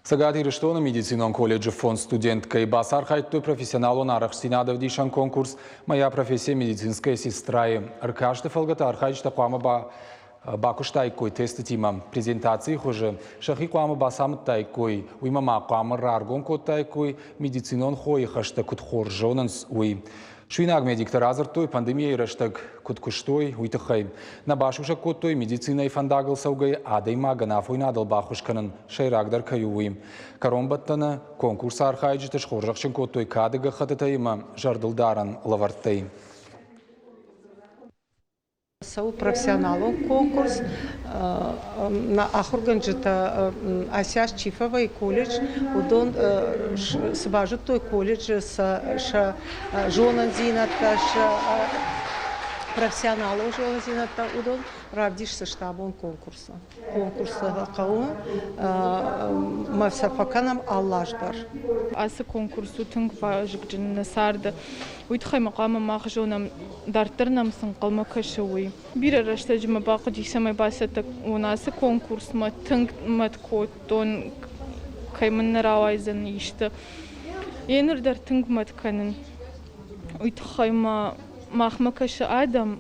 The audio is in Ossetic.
Цӕгат Ирыстоны медицинон колледжы фонд студенткӕй бацархайдтой профессионалон арӕхстдзинад ӕвдисӕн конкурс «Моя профессия медицинская сестра-йы». Ӕркасты фӕлгӕты архайджытӕ хъуамӕ бакуыстаиккой тестытимӕ. Презентацийы хуызы сӕхи хъуамӕ бацамыдтаиккой, уыимӕ ма хъуамӕ раргом кодтаиккой, медицинон хойы хӕстӕ куыд хорз зонынц, уый. Суинаг медиктӕ радзырдтой, пандемийӕйы рӕстӕг куыд куыстой, уый тыххӕй. Нӕ басусӕг кодтой, медицинӕйы фӕндагыл цӕугӕйӕ адӕймагӕн афойнадыл баххуыс кӕнын сӕйрагдӕр кӕй у, уый. Кӕронбӕттӕны конкурсы архайджыты схорзӕхджын кодтой кады гӕххӕттытӕй ӕмӕ зӕрдылдарӕн лӕвӕрттӕй. Цӕуы профессионалон конкурс. Нӕ ахуыргӕнджытӕ асиас чи фӕвӕййы колледж, уыдон цы базыдтой колледжы сӕ зонындзинӕдтӕ, сӕ профессионалон зонындзинӕдтӕ, уыдон равдисдзысты абон конкурсы. Конкурсы хъӕуы мӕ сӕ фӕкӕнӕм алы аз дӕр. Ацы конкурс у тынг вазыгджын нӕ царды. Уый тыххӕй ма хъуамӕ мах зонӕм, дарддӕр нӕм цы ӕнхъӕлмӕ кӕсы, уый. Бирӕ рӕстӕджы мӕ бахъуыди, цӕмӕй бацӕттӕ уон ацы конкурсмӕ. Тынг мӕт кодтон, кӕй мын нӕ рауайдзӕн исты. Еныр дӕр тынг мӕт кӕнын. Уый тыххӕй ма махмӕ кӕсы адӕм.